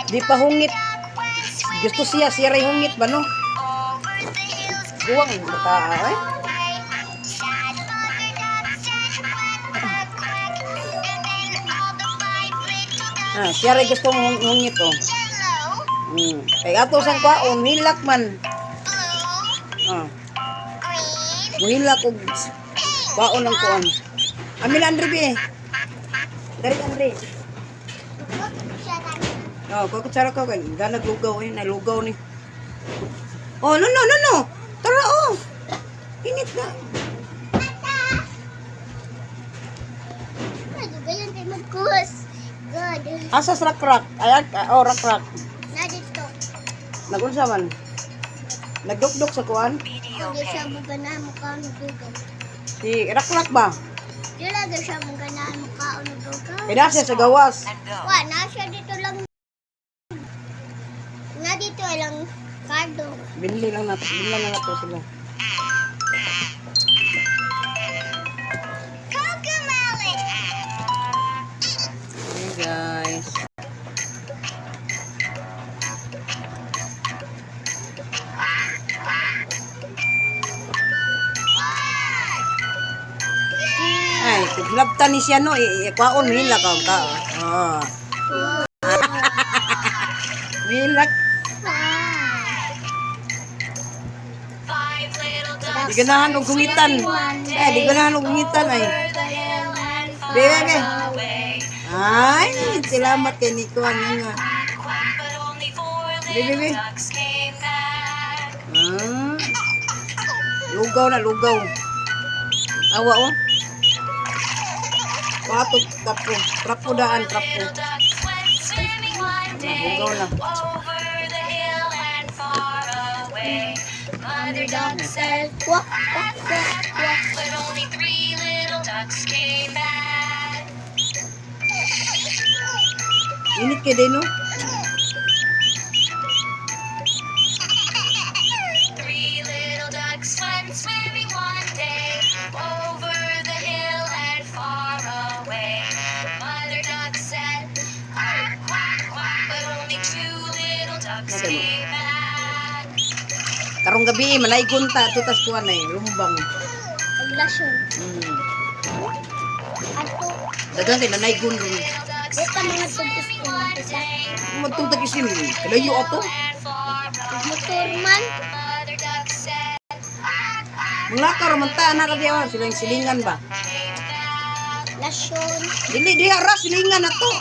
Di pa hungit. Gusto siya, siya ray hungit ba no? Guwang bata ay. Ah, siya ray gusto hungit oh. Kay ato sang kwaon hilak man. Ah. Muhilak og kwaon ang kuan. Amin Andre be. Dari Andre. Oh, ko kutsara ko kay ganag lugaw eh, nalugaw ni. Oh, no no no no. Tara oh. Init na. Ganyan tayo magkuhos. God. Asa sa rakrak? Ay, oh, rakrak. Na dito. Nagunsa man? Nagdukdok sa kuan? Hindi siya mo ganahan mukha ng dugaw. Si rakrak ba? Di lagi siya mo ganahan mukha ng dugaw. Kaya siya sa gawas. Wa, na siya dito lang. Na dito lang kardo. Binili lang nato, binili lang nato sila. Hey guys. Ay, tiglabtan ni siya no, kwaon hila ka ka. Oh. Milak. Di ganahan og gungitan. Eh, di ganahan og gungitan ay. Bebe, be. Ay, salamat kay Nico ano nga. Bebe, be. Ah. Lugaw na lugaw. Awa oh. Patok trapo, trapo daan trapo. Lugaw na. Mother duck said, quack, quack, quack, quack. But only three little ducks came back. Init kay din no. Three little ducks went swimming one day over the hill and far away. Mother duck said, quack, quack, quack, but only two little ducks Nagano. came back. Karong gabi manaygon ta tutas kuan ay lumbang. Paglasyon. Ato, Dagan kay nanaygon ron. Little ducks dito mga tugis ko isa. Magtungtag isim. Kalayo ato. and far away. Motor man. Mother duck said, Manglakaw man ta na ra sila yung silingan ba. came back. Lasyon. Dili diha ra silingan ato.